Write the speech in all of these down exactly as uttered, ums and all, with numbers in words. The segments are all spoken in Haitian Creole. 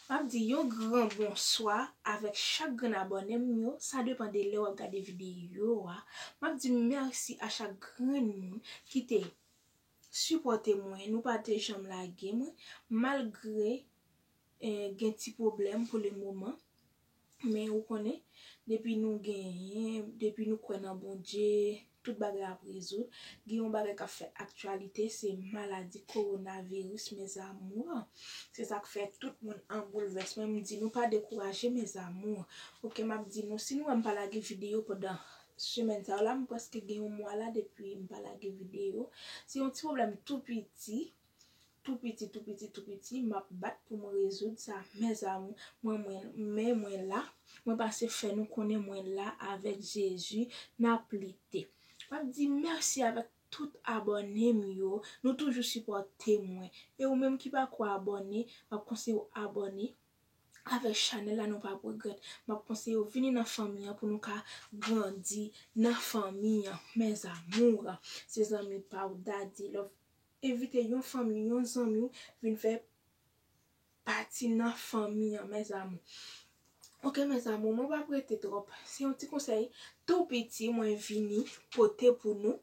M ap di yon gran bonswa avèk chak grenn abòne m yo. Sa depann de lè w ap gade videyo a. M ap di mèsi a chak grenn moun ki te sipòte mwen. Nou pa te janm lage mwen, malgre eh, gen ti pwoblèm pou le moman. Men ou konnen, depi nou genyen, depi nou kwè nan Bondye, tout bagay ap rezoud. Gen yon bagay k ap fè aktyalite, se maladi kowonaviris, mes amours. Se sa k fè tout moun an boulvès. Men m di nou pa dekouraje, mes amours. Oke, m ap di nou, si nou wè m pa lage videyo pandan semèn sa yo la, m prèske gen yon mwa la depi m pa lage videyo. Se yon ti pwoblèm tou piti, tou piti, tou piti, tou piti, m ap bat pou m rezoud sa, mes amours. Mwen, mwen, men mwen la, mwen pase fè nou konnen mwen la avèk Jezi, n ap lite. M ap di mèsi avèk tout abòne m yo, nou toujou sipòte mwen. E ou menm ki pako abòne, m ap konseye w abòne avèk chanèl la, nou p ap regrèt. M ap konseye w vini nan fanmi an pou nou ka grandi nan fanmi an, mes amours. Se zanmi pa w Daddy Love. Envite yon fanmi, yon zanmi w vin fè pati nan fanmi an, mes amours. Oke, mes amours, mwen p ap rete twòp. Se yon ti konsèy tou piti mwen vini pote pou nou,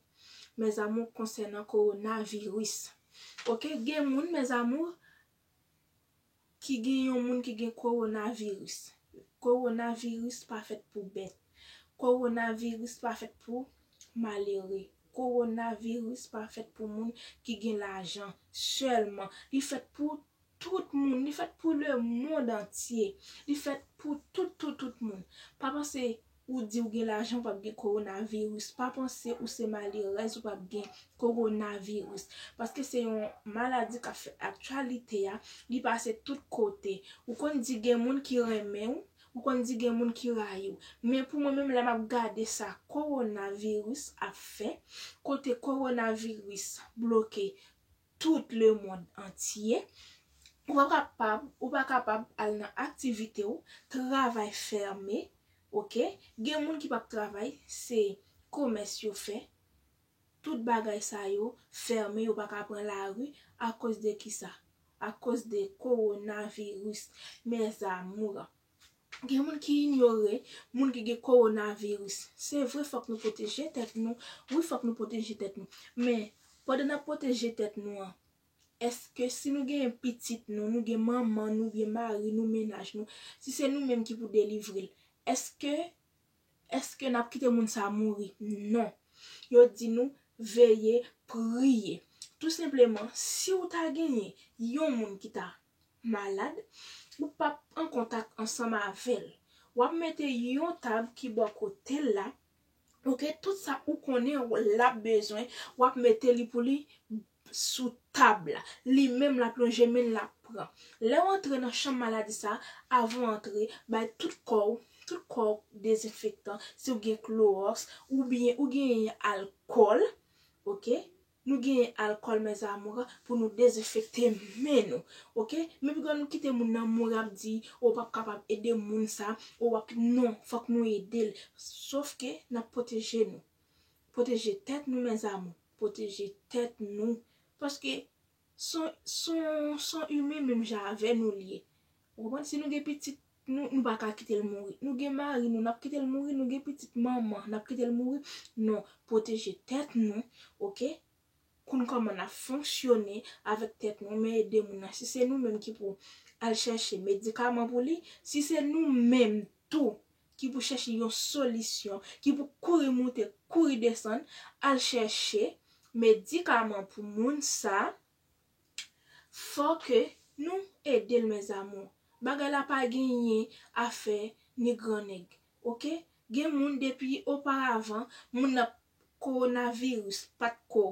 mes amours, konsènan kowonaviris. Oke, gen moun, mes amours, ki gen yon moun ki gen kowonaviris. Kowonaviris pa fèt pou bèt. Kowonaviris pa fèt pou malere. Kowonaviris pa fèt pou moun ki gen lajan sèlman. Li fèt pou tout moun. Li fèt pou lemonn antye. Li fèt pou tout, tout, tout moun. Pa panse ou di w gen lajan, w p ap gen kowonaviris. Pa panse ou se malerèz, ou p ap gen kowonaviris. Paske se yon maladi k ap fè aktyalite a, li pase tout kote. Ou konn di gen moun ki renmen w, ou konn di gen moun ki rayi w. Men pou mwen menm, lè m ap gade sa kowonaviris ap fè, kote kowonaviris bloke tout lemonn antye, ou pa kapab, ou pa kapab al nan aktivite w, travay fèmen, oke? Gen moun ki p ap travay, se komès yo fè. Tout bagay sa yo fèmen, yo pa ka pran lari. Akoz de kisa? Akoz de kowonaviris, mes amours. Gen moun ki inyore moun ki gen kowonaviris. Se vre, fòk nou pwoteje tèt nou. Wi, fòk nou pwoteje tèt nou. Men, pandan n ap pwoteje tèt nou an, èske si nou gen pitit nou, nou gen manman nou, oubyen mari nou, mennaj nou, si se nou menm ki pou delivre l, èske, èske n ap kite moun sa mouri? Non. Yo di nou, veye, priye. Tou senpleman, si w ta genyen yon moun ki ta malad, ou p ap an kontak ansanm avè l. W ap mete yon tab ki bò kote l la, oke, tout sa ou konnen l ap bezwen, w ap mete li pou li sou tab la. Li menm l ap lonje men l, l ap pran. Lè w antre nan chanm maladi sa, avan w antre, bay tout kò w, tout kò w dezenfektan. Si w gen klowòks, oubyen ou genyen alkòl, oke? Nou genyen alkòl, mes amours, pou nou dezenfekte men nou, oke? Men piga nou kite moun nan mouri, ap di, "O, w p ap kapab ede moun sa, o, w ap," non, fòk nou ede l. Sòf ke n ap pwoteje nou. Pwoteje tèt nou, mes amours. Pwoteje tèt nou. Paske se yon, se yon, se yon imen menm jan avè nou li ye. Ou konprann? Si nou gen pitit nou, nou pa ka kite l mouri. Nou gen mari nou, n ap kite l mouri. Nou gen pitit manman, n ap kite l mouri. Non, pwoteje tèt nou, oke? Konn kòman n ap fonksyone avèk tèt nou, men ede moun nan. Si se nou menm ki pou al chèche medikaman pou li, si se nou menm tou ki pou chèche yon solisyon, ki pou kouri moute, kouri desann, al chèche medikaman pou moun sa, fò ke nou ede l, mes amours. Bagay la pa genyen afè ni gran nèg, oke? Gen moun depi oparavan, moun nan kowonaviris pa t ko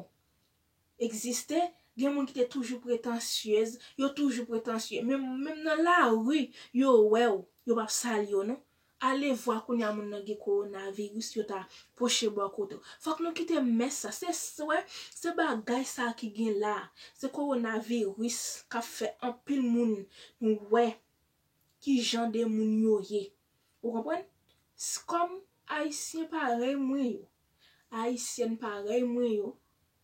egziste, gen moun ki te toujou pretansyez, yo toujou pretansye. Men menm nan lari, yo wè w, yo p ap salye w non. Ale vwa kounye a moun nan gen kowonaviris, yo ta pwoche bò kote w. Fòk nou kite mès sa. Se swè, se bagay sa ki gen la. Se kowonaviris k ap fè anpil moun wè ki jan de moun yo ye. Ou konprann? S-, kòm Ayisyen parèy mwen yo, Ayisyèn parèy mwen yo,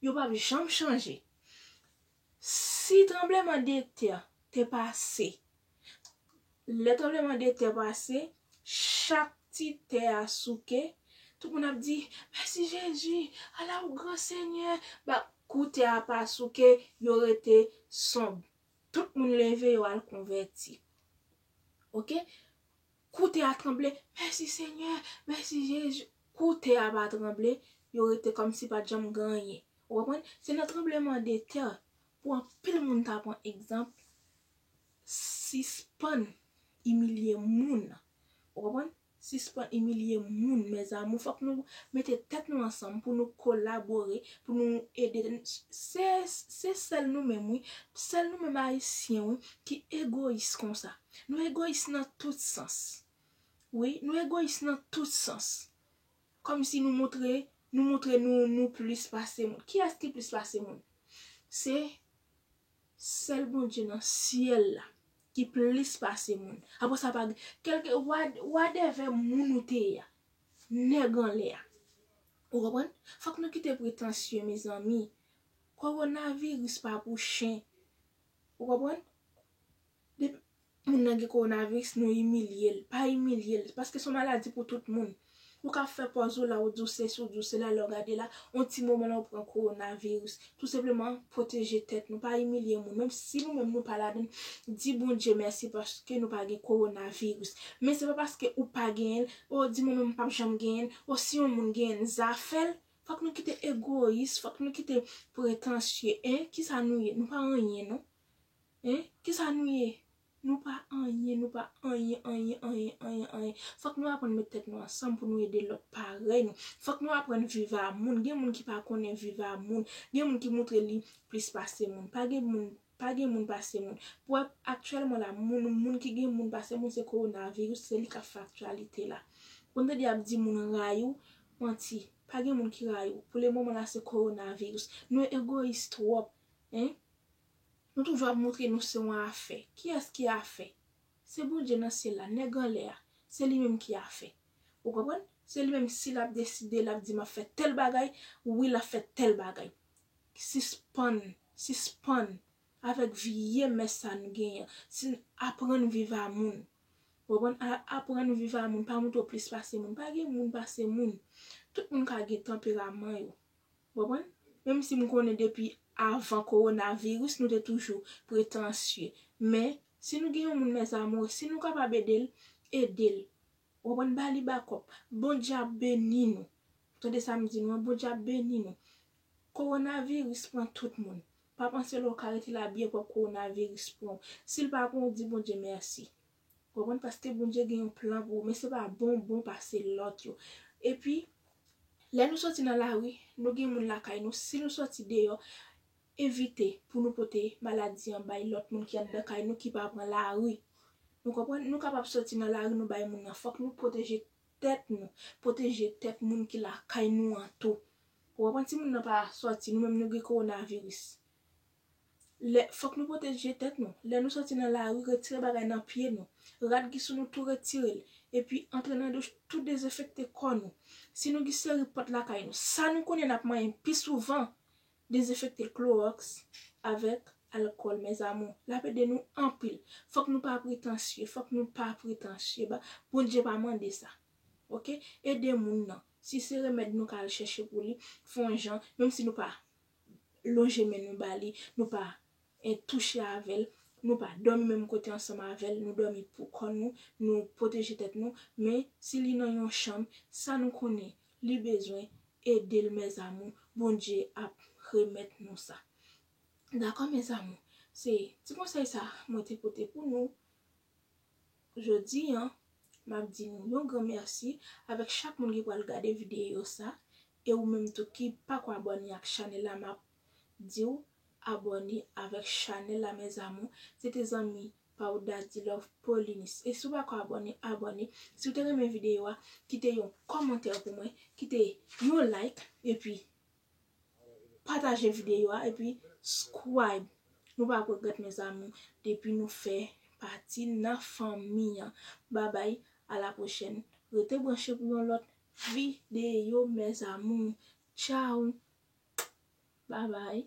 yo p ap janm chanje. Si tranbleman de tè te pase Lè tranblemanntè pase, chak ti tè a souke, tout moun ap di, "Mèsi Jezi, ala ou gran Senyè." Ba, kou tè a pa souke, yo rete sonb. Tout moun leve, yo al konvèti. Oke? Kou tè a tranble, "Mèsi Senyè, mèsi Jezi." Kou tè a pa tranble, yo rete kòmsi pa t janm gen anyen. Ou konprann? Se nan tranblemanntè, pou anpil moun ta pran egzanp, sispann imilye moun. Ou konprann? Sispann imilye moun, mezanmi. Fòk nou mete tèt nou ansanm pou nou kolabore, pou nou ede. Se, se sèl nou menm, wi. Sèl nou menm Ayisyen, wi, ki egoyis konsa. Nou egoyis nan tout sans. Wi, nou egoyis nan tout sans. Kòmsi nou montre, nou montre nou, nou plis pase moun. Kiyès ki plis pase moun? Se sèl Bondye nan syèl la ki plis pase moun. Apre sa, pa gen, kèlke, wa-, wadèvè moun ou te ye a, nèg anlè a. Ou konprann? Fòk nou kite pretansye, mezanmi. Kowonaviris pa pou chen. Ou konprann? Depi moun nan gen kowonaviris, nou imilye l. Pa imilye l, paske se yon maladi pou tout moun. Ou ka fè pòz ou la, ou di w sesi, ou di w sela, lè w gade la, yon ti moman la, ou pran kowonaviris. Tou senpleman, pwoteje tèt nou, pa imilye moun. Menm si nou menm nou pa ladann, di Bondye mèsi paske nou pa gen kowonaviris. Men se pa paske ou pa genyen l, o, di mwen menm m p ap janm genyen l, o, si yon moun genyen l, zafè l. Fòk nou kite egoyis, fòk nou kite pretansye, en, kisa nou ye? Nou pa anyen, non. En, kisa nou ye? Nou pa anyen, nou pa anyen, anyen, anyen, anyen, anyen. Fòk nou aprann met tèt nou ansanm pou nou ede lòt parèy nou. Fòk nou aprann viv a moun. Gen moun ki pa konnen viv a moun. Gen moun ki montre li plis pase moun. Pa gen moun, pa gen moun pase moun. Pou wè aktyèlman la, moun, moun ki gen moun pase moun se kowonaviris, se li k ap fè aktyalite la. Ou tande y ap di moun rayi w, manti. Pa gen moun ki rayi w. Pou le moman la se kowonaviris. Nou egoyis twòp. En? Nou toujou ap montre nou se yon afè. Kiyès ki afè? Se Bondye nan syèl la, nèg anlè a. Se li menm ki afè. Ou konprann? Se li menm, si l ap deside, l ap di, "M ap fè tèl bagay," wi, l ap fè tèl bagay. Sispann, sispann avèk vye mès sa nou genyen. Si n aprann viv a moun. Ou konprann? A-, aprann viv a moun, pa montre w plis pase moun. Pa gen moun pase moun. Tout moun ka gen tanperaman yo. Ou konprann? Menm si m konnen depi avan kowonaviris, nou te toujou pretansye. Men, si nou gen yon moun, mes amours, si nou kapab ede l, ede l. Ou konprann? Ba li bakòp. Bondye ap beni nou. Tande sa m di nou an, Bondye ap beni nou. Kowonaviris pran tout moun. Pa panse lè w ka rete la byen pwòp kowonaviris pran w. Si l pa pran w, di Bondye mèsi. Ou konprann? Paske Bondye gen yon plan pou ou, men se pa bon bon pase lòt yo. Epi, lè nou soti nan lari, nou gen moun lakay nou. Si nou soti deyò, evite pou nou pote maladi an bay lòt moun ki anndan kay nou ki pa pran lari. Nou konprann? Nou kapab soti nan lari, nou bay moun nan. Fòk nou pwoteje tèt nou, pwoteje tèt moun ki lakay nou an tou. Ou konprann? Si moun nan pa sòti, nou menm nou gen kowonaviris. Lè, fòk nou pwoteje tèt nou. Lè nou sòti nan lari, retire bagay nan pye nou. Rad ki sou nou, tou retire l. Epi antre nan douch, tou dezenfekte kò nou. Si nou gen seri pòt lakay nou, sa nou konnen n ap manyen pi souvan, dezenfekte l klowòks avèk alkòl, mes amours. L ap ede nou anpil. Fòk nou pa pretansye, fòk nou pa pretansye. Ba, Bondye pa mande sa. Oke? Ede moun nan. Si se remèd nou ka al chèche pou li, fè yon jan, menm si nou pa lonje men nou ba li, nou pa, eh, touche avè l, nou pa dòmi menm kote ansanm avè l, nou dòmi pou kò nou, nou pwoteje tèt nou, men si li nan yon chanm, sa nou konnen li bezwen, ede l, mes amours, Bondye ap remèt nou sa. Dakò, mes amours? Se ti konsèy sa mwen te pote pou nou. Jodi an, m ap di nou yon gran mèsi avèk chak moun ki pral gade videyo sa. E ou menm tou ki pako abòne ak chanèl la, m ap di w abòne avèk chanèl la, mes amours. Se te zanmi pa w Daddy Love Paulinus. E si w pako abòne, abòne. Si w te renmen videyo a, kite yon kòmantè pou mwen, kite yon like, epi pataje videyo a, epi subscribe. Nou p ap regrèt, mes amours, depi nou fè pati nan fanmi an. Babay, a la pwochèn. Rete branche pou yon lòt videyo, mes amours. Tchao. Babay.